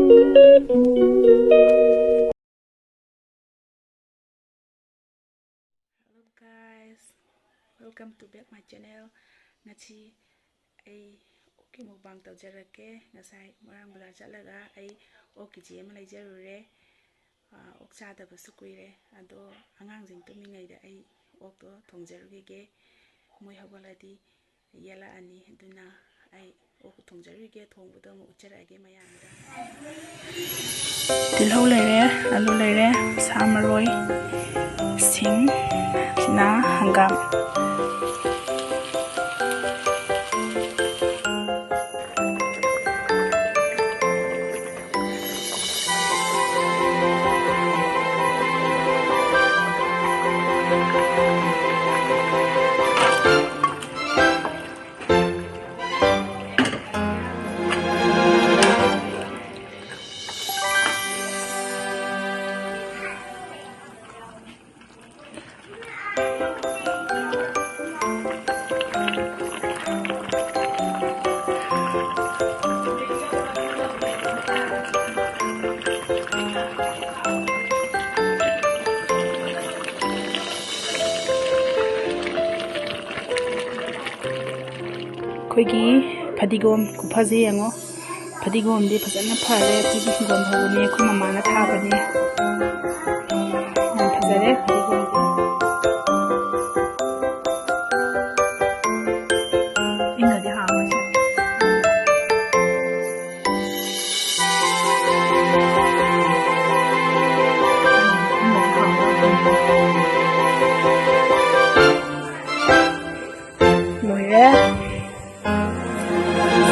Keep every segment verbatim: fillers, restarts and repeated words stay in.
Hello guys, welcome to back my channel. ꯉꯁꯤ ꯑꯩ ꯑꯣꯛꯀꯤ mukbang ꯇꯧꯖꯔꯛꯀꯦ꯫ ꯉꯁꯥꯏ ꯃꯣꯏꯔꯥꯡ ꯕꯖꯥꯔ ꯆꯠꯂꯒ ꯑꯩ ꯑꯣꯛ ꯀꯦ ꯖꯤ ꯑꯃ ꯂꯩꯖꯔꯨꯔꯦ꯫ ꯑꯥ, ꯑꯣꯛ ꯆꯥꯗꯕꯁꯨ ꯀꯨꯏꯔꯦ꯫ ꯑꯗꯣ ꯑꯉꯥꯡꯁꯤꯡ ꯇꯨꯝꯃꯤꯉꯩꯗ ꯑꯩ ꯑꯣꯛꯇꯣ ꯊꯣꯡꯖꯔꯨꯈꯤꯒꯦ꯫ ꯃꯣꯏ ꯍꯧꯒꯠꯂꯗꯤ ꯌꯦꯜꯂꯛꯑꯅꯤ꯫ ꯑꯗꯨꯅ ꯑꯩ ꯑꯣꯛ ꯊꯣꯡꯖꯔꯨꯒꯦ, ꯊꯣꯡꯕꯗꯣ ꯑꯃꯨꯛ ꯎꯠꯆꯔꯛꯑꯒꯦ ꯃꯌꯥꯝꯗ꯫ ꯇꯤꯜꯍꯧ ꯂꯩꯔꯦ, ꯑꯂꯨ ꯂꯩꯔꯦ, ꯁꯥ ꯃꯔꯣꯏ, ꯁꯤꯡ, ꯉꯥ, ꯍꯪꯒꯥꯝ꯫ ꯑꯩꯈꯣꯏꯒꯤ ꯐꯗꯤꯒꯣꯝ ꯈꯨꯐꯁꯦ ꯌꯦꯡꯉꯣ꯫ ꯐꯗꯤꯒꯣꯝꯗꯤ ꯐꯖꯅ ꯐꯔꯦ꯫ ꯑꯩꯈꯣꯏꯒꯤ ꯍꯤꯡꯒꯣꯜ ꯍꯧꯕꯅꯦ, ꯑꯩꯈꯣꯏ ꯃꯃꯥꯅ ꯊꯥꯕꯅꯦ꯫ ꯌꯥꯝ ꯐꯖꯔꯦ ꯐꯗꯤꯒꯣꯝꯗꯤ꯫ ꯏꯪꯅꯗꯤ ꯍꯥꯎꯔꯣꯏꯁꯦ꯫ ꯂꯣꯏꯔꯦ꯫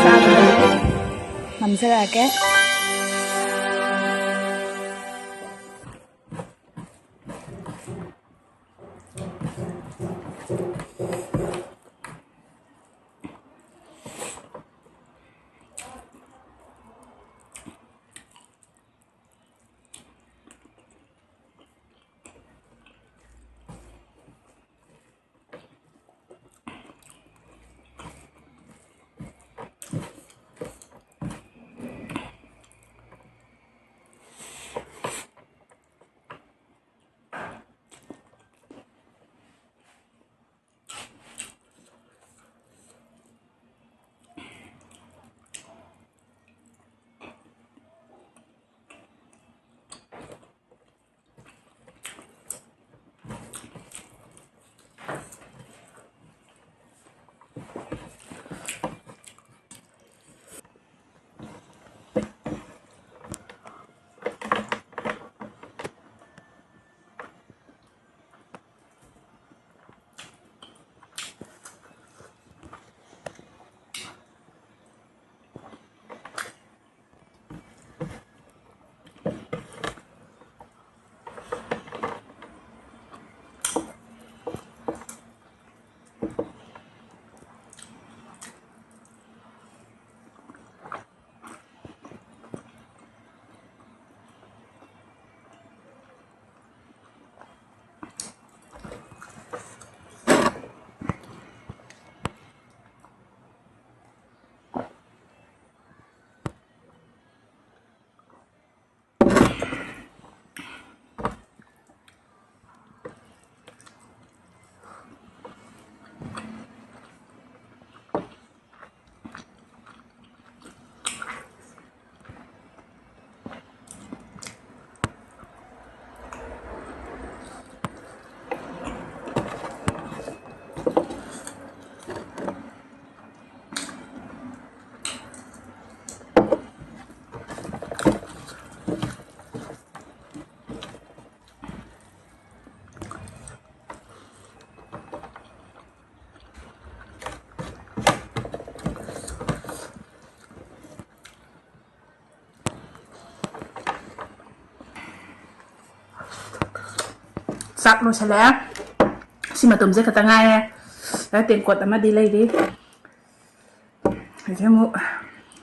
ꯆꯥꯕꯗ ꯅꯝꯖꯔꯛꯑꯒꯦ꯫ ꯆꯥꯛ ꯂꯣꯏꯁꯜꯂꯛꯑꯦ꯫ ꯁꯤ ꯃꯇꯨꯝꯁꯦ ꯈꯛꯇ ꯉꯥꯏꯔꯦ꯫ ꯑꯗ ꯇꯦꯡꯀꯣꯠ ꯑꯃꯗꯤ ꯂꯩꯔꯤ꯫ ꯑꯁꯤ ꯑꯃꯨꯛ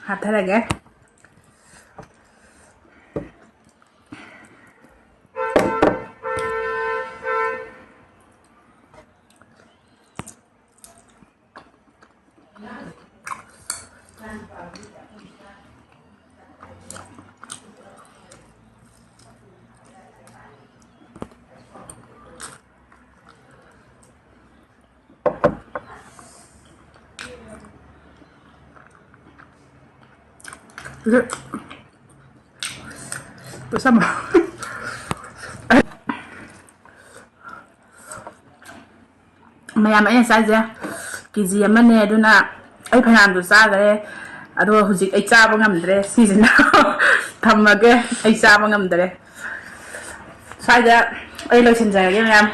ꯍꯥꯞꯊꯔꯒꯦ꯫ ꯃꯌꯥꯝ ꯑꯩꯅ ꯆꯥꯏꯁꯦ ꯀꯦ ꯖꯤ ꯑꯃꯅꯦ, ꯑꯗꯨꯅ ꯑꯩ ꯐꯅꯌꯥꯝꯁꯨ ꯆꯥꯈ꯭ꯔꯦ꯫ ꯑꯗꯣ ꯍꯧꯖꯤꯛ ꯑꯩ ꯆꯥꯕ ꯉꯝꯗ꯭ꯔꯦ, ꯁꯤꯁꯤꯅ ꯊꯝꯃꯒꯦ, ꯑꯩ ꯆꯥꯕ ꯉꯝꯗ꯭ꯔꯦ꯫ ꯁ꯭ꯋꯥꯏꯗ ꯑꯩ ꯂꯣꯏꯁꯤꯟꯖꯔꯒꯦ ꯃꯌꯥꯝ꯫